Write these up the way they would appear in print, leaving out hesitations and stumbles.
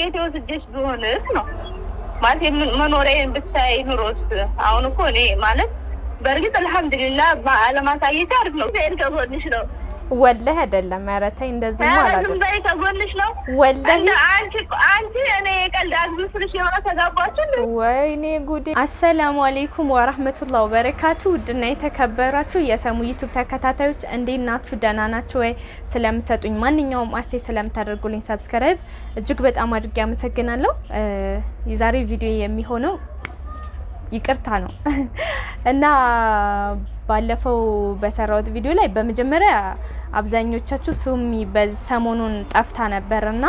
ቤት ወስጄሽ ቢሆንስ ነው ማለት መኖሪያዬን ብታይ ኑሮስ። አሁን እኮ እኔ ማለት በእርግጥ አልሐምዱሊላህ አለማሳየት አሪፍ ነው። ከጎንሽ ነው ወላሂ አይደለም። ኧረ ተይ እንደዚህ ማለት ዝም በይ፣ ከጎንሽ ነው ወላሂ። አንቺ እኔ ቀልድ አዝመስልሽ የሆነ ተጋባችሁ። ወይኔ ጉዴ! አሰላሙ አለይኩም ወራህመቱላሂ ወበረካቱ። ውድና የተከበራችሁ የሰሙ ዩቲዩብ ተከታታዮች እንዴት ናችሁ? ደህና ናችሁ ወይ? ስለምሰጡኝ ማንኛውም አስተያየት ስለምታደርጉልኝ subscribe እጅግ በጣም አድርጌ አመሰግናለሁ። የዛሬ ቪዲዮ የሚሆነው ይቅርታ ነው እና ባለፈው በሰራሁት ቪዲዮ ላይ በመጀመሪያ አብዛኞቻችሁ ሱሚ ሰሞኑን ጠፍታ ነበርና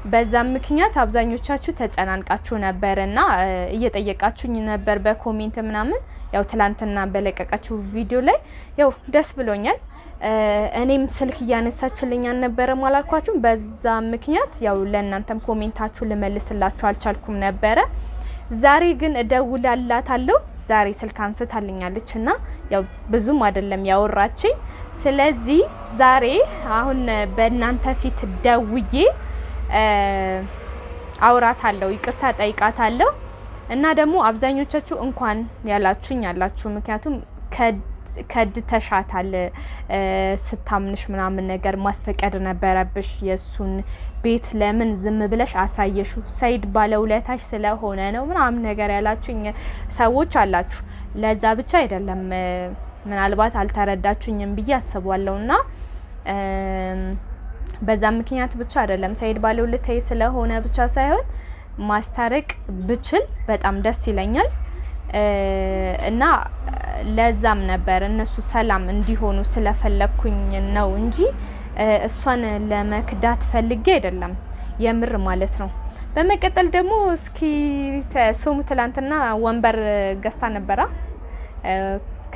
በዛም ምክንያት አብዛኞቻችሁ ተጨናንቃችሁ ነበርና እየጠየቃችሁኝ ነበር በ comment ምናምን። ያው ትላንትና በለቀቀችው ቪዲዮ ላይ ያው ደስ ብሎኛል። እኔም ስልክ እያነሳችልኝ አልነበረም አላልኳችሁም? በዛ ምክንያት ያው ለእናንተም comment ኣችሁ ልመልስላችሁ አልቻልኩም ነበረ። ዛሬ ግን እደውላላታለሁ። ዛሬ ስልክ አንስታልኛለች እና ያው ብዙም አይደለም ያወራችኝ። ስለዚህ ዛሬ አሁን በእናንተ ፊት ደውዬ አውራታለሁ፣ ይቅርታ ጠይቃታለሁ። እና ደግሞ አብዛኞቻችሁ እንኳን ያላችሁኝ ያላችሁ፣ ምክንያቱም ከድተሻታል ስታምንሽ ምናምን ነገር ማስፈቀድ ነበረብሽ። የእሱን ቤት ለምን ዝም ብለሽ አሳየሹ? ሰይድ ባለውለታሽ ስለሆነ ነው ምናምን ነገር ያላችሁኝ ሰዎች አላችሁ። ለዛ ብቻ አይደለም፣ ምናልባት አልተረዳችሁኝም ብዬ አስባለሁ። እና በዛ ምክንያት ብቻ አይደለም ሰይድ ባለውለታዬ ስለሆነ ብቻ ሳይሆን ማስታረቅ ብችል በጣም ደስ ይለኛል። እና ለዛም ነበር እነሱ ሰላም እንዲሆኑ ስለፈለግኩኝ ነው እንጂ እሷን ለመክዳት ፈልጌ አይደለም፣ የምር ማለት ነው። በመቀጠል ደግሞ እስኪ ሱሙ ትላንትና ወንበር ገዝታ ነበራ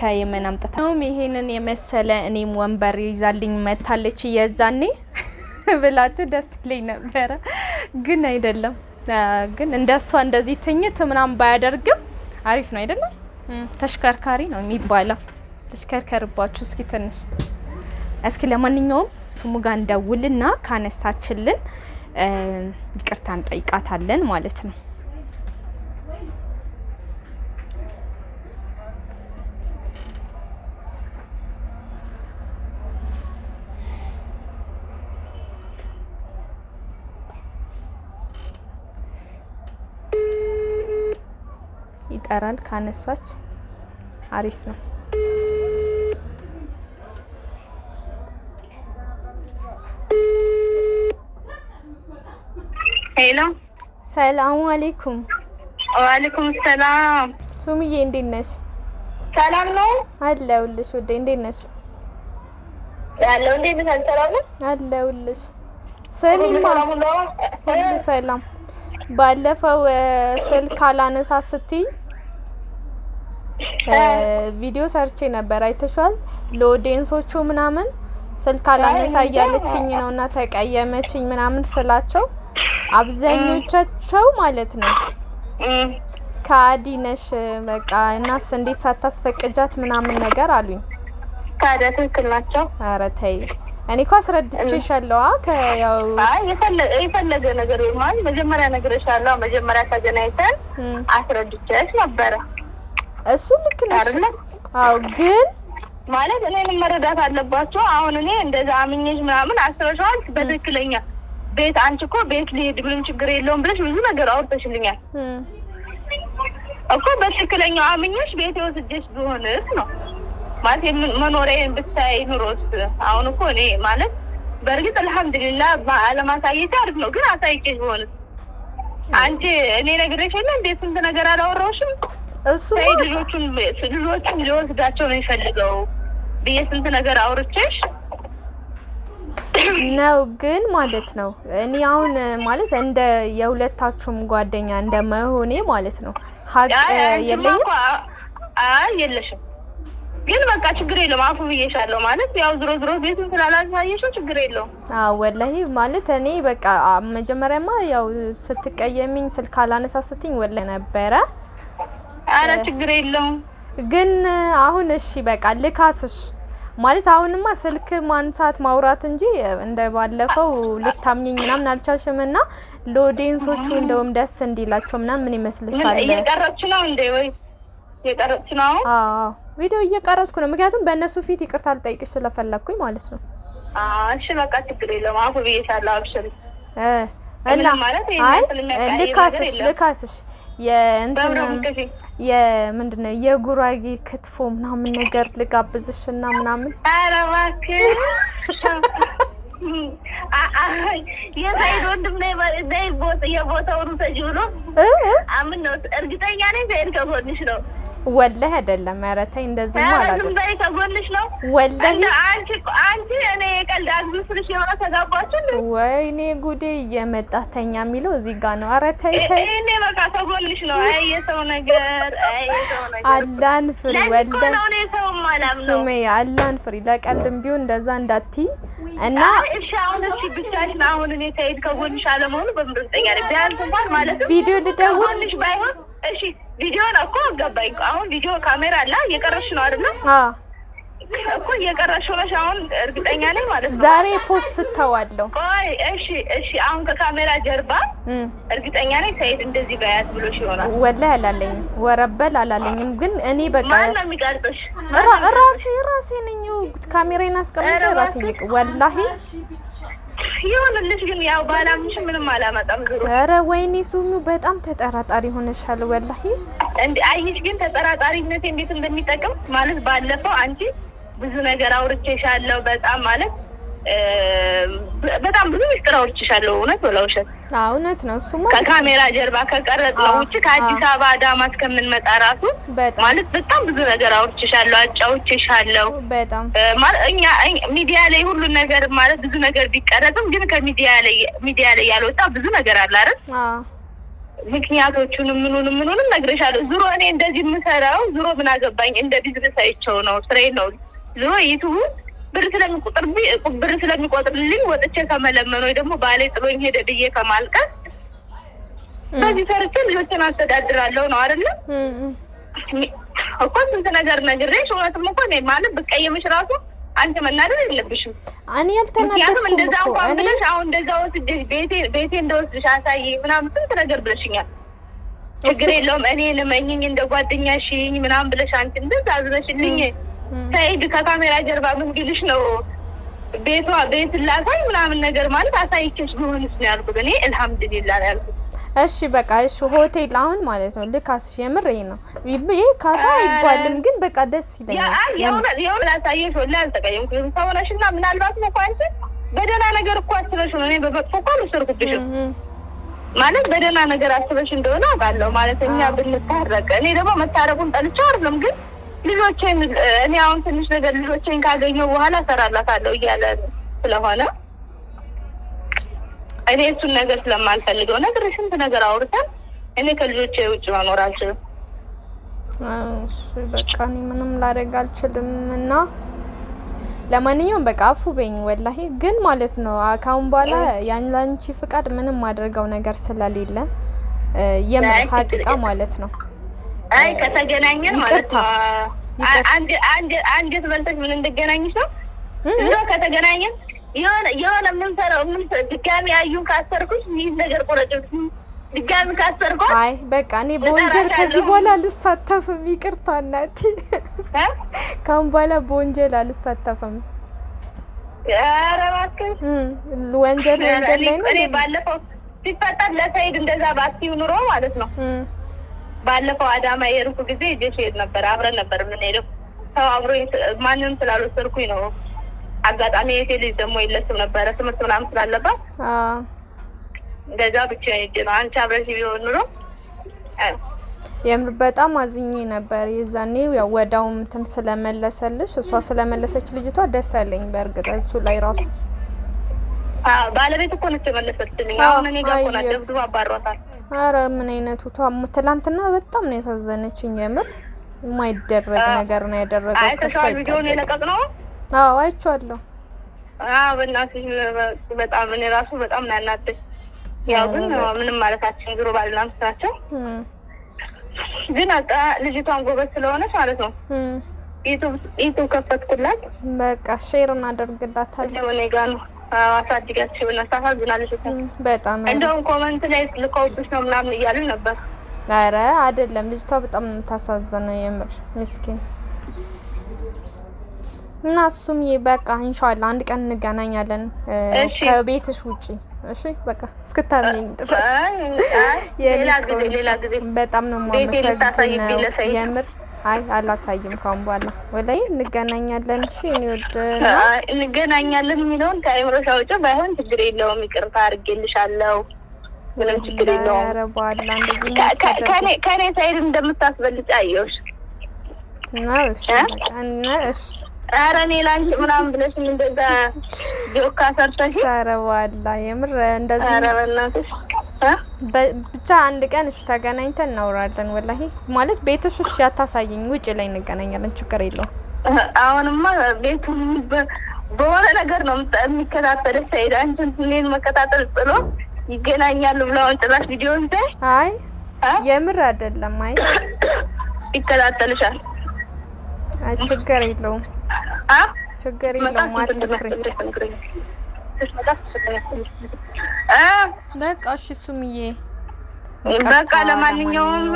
ከየመን አምጥታ ይሄንን የመሰለ እኔም ወንበር ይዛልኝ መታለች የዛኔ ብላችሁ ደስ ይለኝ ነበረ፣ ግን አይደለም። ግን እንደሷ እንደዚህ ትኝት ምናምን ባያደርግም አሪፍ ነው አይደለም? ተሽከርካሪ ነው የሚባለው። ተሽከርከርባችሁ እስኪ ትንሽ እስኪ ለማንኛውም ስሙ ጋር እንደውልና ካነሳችልን ይቅርታ እንጠይቃታለን ማለት ነው። ይጠራል። ካነሳች አሪፍ ነው። Hello፣ ሰላሙ አለይኩም። ወአለይኩም ሰላም። ሱምዬ እንዴት ነሽ? ሰላም ነው አለሁልሽ ውዴ። እንዴት ነሽ? ያለው እንዴት ነሽ? ሰላም ነው አለሁልሽ። ስሚማ ሁሉ ሰላም። ባለፈው ስልክ አላነሳ ስትይ ቪዲዮ ሰርቼ ነበር፣ አይተሻል? ለ audience ኦቹ ምናምን ስልክ አላነሳ እያለችኝ ነው እና ተቀየመችኝ ምናምን ስላቸው አብዛኞቻቸው ማለት ነው ከአዲ ነሽ በቃ እናስ እንዴት ሳታስፈቅጃት ምናምን ነገር አሉኝ። ታዲያ ትክክል ናቸው። ኧረ ተይ፣ እኔ እኮ አስረድቼሻለሁ። ከያው አይ የፈለገ ነገር ማለት መጀመሪያ ነግሬሻለሁ። መጀመሪያ ተገናኝተን አስረድቼሽ ነበረ። እሱ ልክ ነሽ። አዎ ግን ማለት እኔንም መረዳት አለባቸው። አሁን እኔ እንደዛ አምኜሽ ምናምን አስረሻዋል በትክክለኛ ቤት። አንቺ እኮ ቤት ልሄድ ምንም ችግር የለውም ብለሽ ብዙ ነገር አውርተሽልኛል እኮ። በትክክለኛው አምኜሽ ቤት ወስጄሽ ቢሆንስ ነው ማለት መኖሪያዬን ብታይ ኑሮስ። አሁን እኮ እኔ ማለት በእርግጥ አልሐምዱሊላህ አለማሳየት አሪፍ ነው፣ ግን አሳይቼሽ ቢሆንስ አንቺ እኔ ነግሬሽ የለ እንዴ ስንት ነገር አላወራሁሽም? እሱ ልጆቹን ልጆቹን ሊወስዳቸው ነው የሚፈልገው ብዬ ስንት ነገር አውርቼሽ ነው። ግን ማለት ነው እኔ አሁን ማለት እንደ የሁለታችሁም ጓደኛ እንደመሆኔ ማለት ነው ሀቅ የለኝም። አይ የለሽም፣ ግን በቃ ችግር የለውም አፉ ብዬሻለሁ። ማለት ያው ዝሮ ዝሮ ቤቱን ስላላሳየሽው ችግር የለውም። አዎ ወላሂ ማለት እኔ በቃ መጀመሪያማ ያው ስትቀየሚኝ ስልክ አላነሳ ስትኝ ወላሂ ነበረ። አረ ችግር የለውም። ግን አሁን እሺ በቃ ልካስሽ ማለት አሁንማ ስልክ ማንሳት ማውራት እንጂ እንደ ባለፈው ልታምኘኝ ምናምን አልቻልሽም። እና ለ audience ኦቹ እንደውም ደስ እንዲላቸው ምናምን ምን ይመስልሻል? እየቀረጽሽ ነው እንዴ? ወይ እየቀረጽሽ ነው? አዎ ቪዲዮ እየቀረጽኩ ነው። ምክንያቱም በእነሱ ፊት ይቅርታ ልጠይቅሽ ስለፈለግኩኝ ማለት ነው። እሺ በቃ ችግር የለውም። አፉ ብዬሻለሁ። አብሽሪ። እና አይ ልካስሽ ልካስሽ የእንትን የምንድን ነው የጉራጌ ክትፎ ምናምን ነገር ልጋብዝሽ እና ምናምን። ኧረ እባክህ የሰይድ ወንድም ነይ የቦታውን ውሰጂ ብሎ አምን ነው። እርግጠኛ ነኝ ሰይድ ከጎንሽ ነው። ወላሂ አይደለም። ኧረ ተይ እንደዚህ ማለት ዝም በይ፣ ከጎንሽ ነው ወላሂ። አንቺ አንቺ እኔ የቀልድ አግቢ ስልሽ የሆነ ተጋባችሁ። ወይኔ ጉዴ እየመጣ ተኛ የሚለው እዚህ ጋር ነው። ኧረ ተይ ተይ፣ እኔ በቃ ከጎንሽ ነው። አይ የሰው ነገር፣ አይ የሰው ነገር አላህን ፍሪ፣ ወላሂ ነው። እኔ ሰው ማላም ነው ሱመያ፣ አላህን ፍሪ። ለቀልድም ቢሆን እንደዛ እንዳትይ እና እሺ አሁን እሺ ብቻሽን አሁን እኔ ሰይድ ከጎንሽ አለመሆኑ በምን እርግጠኛ ነኝ? ቢያንስ እንኳን ማለት ነው ቪዲዮ ልደውል ከጎንሽ ባይሆን እሺ ቪዲዮ ነው እኮ ገባኝ። አሁን ቪዲዮ ካሜራ አለ እየቀረሽ ነው አይደል? አዎ እኮ እየቀረሽ ሆነሽ አሁን እርግጠኛ ነኝ ማለት ነው። ዛሬ post ስተዋለሁ። ቆይ እሺ፣ እሺ አሁን ከካሜራ ጀርባ እርግጠኛ ነኝ ሰይድ እንደዚህ በያት ብሎሽ ይሆናል። ወላሂ አላለኝም፣ ወረበል አላለኝም። ግን እኔ በቃ ማን ነው የሚቀርጽሽ? ራሴ ራሴ ነኝ። ካሜራዬን አስቀምጬ ራሴ ወላሂ ይሁንልሽ። ግን ያው ባላምንሽ ምንም አላመጣም። ዞሮ ኧረ ወይኔ ሱሙ በጣም ተጠራጣሪ ሆነሻል ወላሂ። እንዴ አይሽ ግን ተጠራጣሪነቴ እንዴት እንደሚጠቅም ማለት ባለፈው አንቺ ብዙ ነገር አውርቼሻለሁ። በጣም ማለት በጣም ብዙ ሚስጥር አውርቼሻለሁ። እውነት ወላ ውሸት? አዎ እውነት ነው። እሱማ ከካሜራ ጀርባ ከቀረጽነው ውጭ ከአዲስ አበባ አዳማ እስከምንመጣ ራሱ ማለት በጣም ብዙ ነገር አውርቼሻለሁ፣ አጫውቼሻለሁ። በጣም ማለት እኛ ሚዲያ ላይ ሁሉን ነገር ማለት ብዙ ነገር ቢቀረጽም ግን ከሚዲያ ላይ ሚዲያ ላይ ያልወጣ ብዙ ነገር አለ አይደል? አዎ ምክንያቶቹንም ምኑንም ምኑንም ነግሬሻለሁ። ዙሮ እኔ እንደዚህ የምሰራው ዙሮ ምን አገባኝ እንደ ቢዝነስ አይቼው ነው ስራዬ ነው። ዙሮ ዩቲዩብ ብር ስለሚቆጥርልኝ ወጥቼ ከመለመን ወይ ደግሞ ባሌ ጥሎኝ ሄደ ብዬ ከማልቀስ በዚህ ሰርቼ ልጆችን አስተዳድራለሁ ነው አይደለ? እኮ ስንት ነገር ነግሬሽ፣ እውነትም እኮ እኔ ማለት ብቀየምሽ ራሱ አንቺ መናደድ የለብሽም። እኔ ምክንያቱም ያልተናደድኩም እንደዛ እኮ እንኳን እኔ ብለሽ አሁን እንደዛ ወስጄሽ ቤቴ ቤቴ እንደወስድሽ አሳይኝ ምናምን ስንት ነገር ብለሽኛል። ችግር የለውም እኔ ልመኝኝ እንደ ጓደኛሽ ምናምን ብለሽ አንቺ እንደዛ አዝነሽልኝ ሰይድ ከካሜራ ጀርባ ምን ቢልሽ ነው ቤቷ ቤት ላሳይ ምናምን ነገር ማለት አሳይቼሽ ቢሆንስ ነው ያልኩት። እኔ አልሐምዱሊላህ ነው ያልኩት። እሺ በቃ እሺ፣ ሆቴል አሁን ማለት ነው ልካስሽ፣ የምር ይሄ ነው ይሄ ካሳ አይባልም፣ ግን በቃ ደስ ይለኛል። የሆነ ላሳየሽ ወላሂ አልተቀየምኩም። ሰው ነሽና ምናልባት እኮ አንቺ በደህና ነገር እኮ አስበሽ ነው። እኔ በመጥፎ እኮ አልወሰድኩብሽም። ማለት በደህና ነገር አስበሽ እንደሆነ አውቃለሁ። ማለት እኛ ብንታረቅ እኔ ደግሞ መታረቁን ጠልቼው አይደለም፣ ግን ልጆቼን እኔ አሁን ትንሽ ነገር ልጆቼን ካገኘሁ በኋላ እሰራላታለሁ እያለ ስለሆነ እኔ እሱን ነገር ስለማልፈልገው ነገር ስንት ነገር አውርተን እኔ ከልጆቼ ውጭ መኖር አልችልም። እሺ በቃ እኔ ምንም ላደርግ አልችልም። እና ለማንኛውም በቃ አፉ በይኝ ወላሂ። ግን ማለት ነው ካሁን በኋላ ያንቺ ፍቃድ ምንም ማድረገው ነገር ስለሌለ የምር ሀቂቃ ማለት ነው። አይ ከተገናኘን ማለት ነው አንድ አንድ አንድ በልተሽ ምን እንድገናኝሽ ነው እዛ ከተገናኘን የሆነ የሆነ የምንሰራው ምን ድጋሚ አዩን ካሰርኩሽ ይህ ነገር ቆረጭ ድጋሚ ካሰርኳት አይ በቃ እኔ በወንጀል ከዚህ በኋላ አልሳተፍም። ይቅርታ እናቴ፣ ካሁን በኋላ በወንጀል አልሳተፍም። ኧረ እባክሽ ወንጀል ወንጀል ላይ ነው። እኔ ባለፈው ሲፈጠር ለሰይድ እንደዛ ባትይው ኑሮ ማለት ነው። ባለፈው አዳማ የሄድኩ ጊዜ ይዤሽ እሄድ ነበር፣ አብረን ነበር የምንሄደው። ሰው አብሮኝ ማንንም ስላልወሰድኩኝ ነው። አጋጣሚ የሴ ልጅ ደግሞ የለችም ነበረ ትምህርት ምናምን ስላለባት እንደዛ ብቻዬን ሄጄ ነው። አንቺ አብረሽ ቢሆን ኑሮ የምር በጣም አዝኜ ነበር የዛኔ። ያው ወዳውም እንትን ስለመለሰልሽ እሷ ስለመለሰች ልጅቷ ደስ አለኝ። በእርግጥ እሱ ላይ ራሱ ባለቤት እኮ ነች የመለሰችልኝ። አሁን እኔ ጋር እኮ ናት፣ ደብድባ አባሯታል። አረ ምን አይነቱ ትላንትና በጣም ነው ያሳዘነችኝ። የምር የማይደረግ ነገር ነው ያደረገው። አይተሽዋል ቪዲዮውን የለቀቅነው? አዎ አይቼዋለሁ። አዎ በእናትሽ በጣም እኔ ራሱ በጣም ነው ያናደኝ። ያው ግን ምንም ማለታችን ዞሮ ባልና ሚስት ናቸው። ግን አጣ ልጅቷን ጎበዝ ስለሆነች ማለት ነው ዩቱብ ከፈትኩላት። በቃ share እናደርግላታለን። እኔ ጋር ነው አሳድጋችሁ ታሳዝናለች። በጣም እንደውም comment ላይ ልከውብሽ ነው ምናምን እያሉ ነበር። ኧረ አይደለም፣ ልጅቷ በጣም ነው የምታሳዝነው፣ የምር ምስኪን እና እሱም በቃ ኢንሻአላህ አንድ ቀን እንገናኛለን ከቤትሽ ውጪ። እሺ በቃ እስክታምኚኝ ድረስ ሌላ ጊዜ በጣም ነው የማመሰግነው የምር። አይ አላሳይም ካሁን በኋላ ወላሂ እንገናኛለን። እሺ እኔ ወድ እንገናኛለን የሚለውን ከአእምሮሽ አውጪው። ባይሆን ችግር የለውም፣ ይቅርታ አድርጌልሻለሁ። ምንም ችግር የለውም። ኧረ በኋላ እንደዚህ ከኔ side እንደምታስበልጭ አየሁሽ። እሺ እሺ ኧረ እኔ ላንቺ ምናምን ብለሽ እንደዛ ጆካ ሰርተሽ። ኧረ በኋላ የምር እንደዚህ ኧረ በእናትሽ ብቻ አንድ ቀን እሺ ተገናኝተን እናወራለን። ወላሂ ማለት ቤትሽ እሺ አታሳይኝ፣ ውጭ ላይ እንገናኛለን። ችግር የለውም። አሁንማ ቤቱ በሆነ ነገር ነው የሚከታተልሽ ሰይድ። አንቺን እኔን መከታተል ጥሎ ይገናኛሉ ብሎ አሁን ጭራሽ ቪዲዮ እንትን አይ የምር አይደለም። አይ ይከታተልሻል። አይ ችግር የለውም። ችግር የለውም። አትፍሪ በቃ እሺ ሱምዬ በቃ ለማንኛውም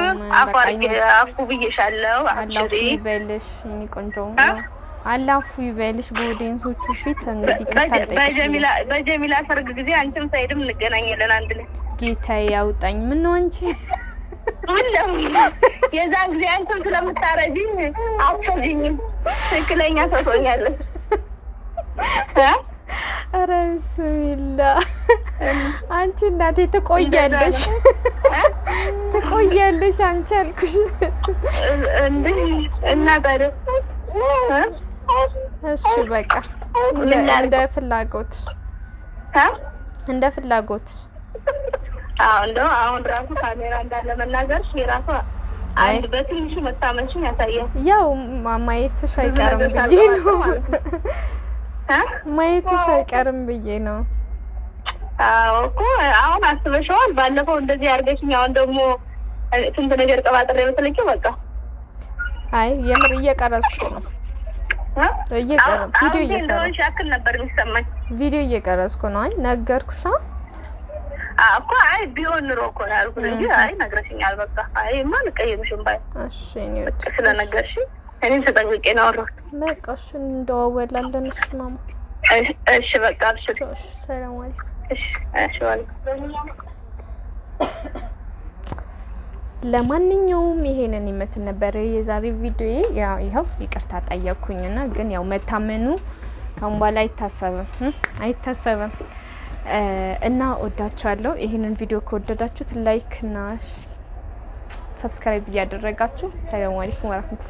አፉ ብዬሻለሁ። አላፉ ይበልሽ የእኔ ቆንጆ፣ አላፉ ይበልሽ በ audience ኦቹ ፊት። እንግዲህ በጀሚላ ሰርግ ጊዜ አንቺም ሳይድም እንገናኛለን አንድ ላይ። ጌታዬ ያውጣኝ። ምን ነው አንቺ ምነው የዛን ጊዜ አንቺም ስለምታረጂኝ አትፈጂኝም። ትክክለኛ ሰው ትሆኛለሽ። ኧረ ብስሚላ አንቺ እናቴ ትቆያለሽ፣ ትቆያለሽ አንቺ አልኩሽ። እና ታዲያ እሺ በቃ እንደ ፍላጎትሽ እንደ ፍላጎትሽ። አዎ እንደው አሁን ራሱ ካሜራ እንዳለ መናገርሽ የራሱ አንድ በትንሹ መታመንሽን ያሳያል። ያው ማየትሽ አይቀርም ብዬ ነው ማየትሽ አይቀርም ብዬ ነው። አዎ እኮ አሁን አስበሽዋል። ባለፈው እንደዚህ አድርገሽኝ፣ አሁን ደግሞ ስንት ነገር ቀባጥሬ መሰለችው። በቃ አይ የምር እየቀረጽኩ ነው። ቪዲዮ እየሰራሁ ያክል ነበር የሚሰማኝ። ቪዲዮ እየቀረጽኩ ነው። አይ ነገርኩሽ እኮ። አይ ቢሆን ኑሮ እኮ ነው ያልኩት እንጂ አይ ነግረሽኛል። በቃ አይ ማ አልቀየምሽም። ባይ እሺ ስለነገርሽኝ እኔም ተጠንቅቄ ነው ያወራሁት። በቃ እሺ እንደዋወላለን። እሺ ማማ እሺ በቃ እሺ። ሰላም አለይኩም። እሺ እሺ ዋለይኩም። ለማንኛውም ይሄንን ይመስል ነበር የዛሬ ቪዲዮ። ይኸው ይቅርታ ጠየቅኩኝና ግን ያው መታመኑ ካሁን በኋላ አይታሰብም አይታሰብም። እና ወዳችኋለሁ። ይሄንን ቪዲዮ ከወደዳችሁት like እና subscribe እያደረጋችሁ ሰላም አለይኩም ወራህመቱላሂ።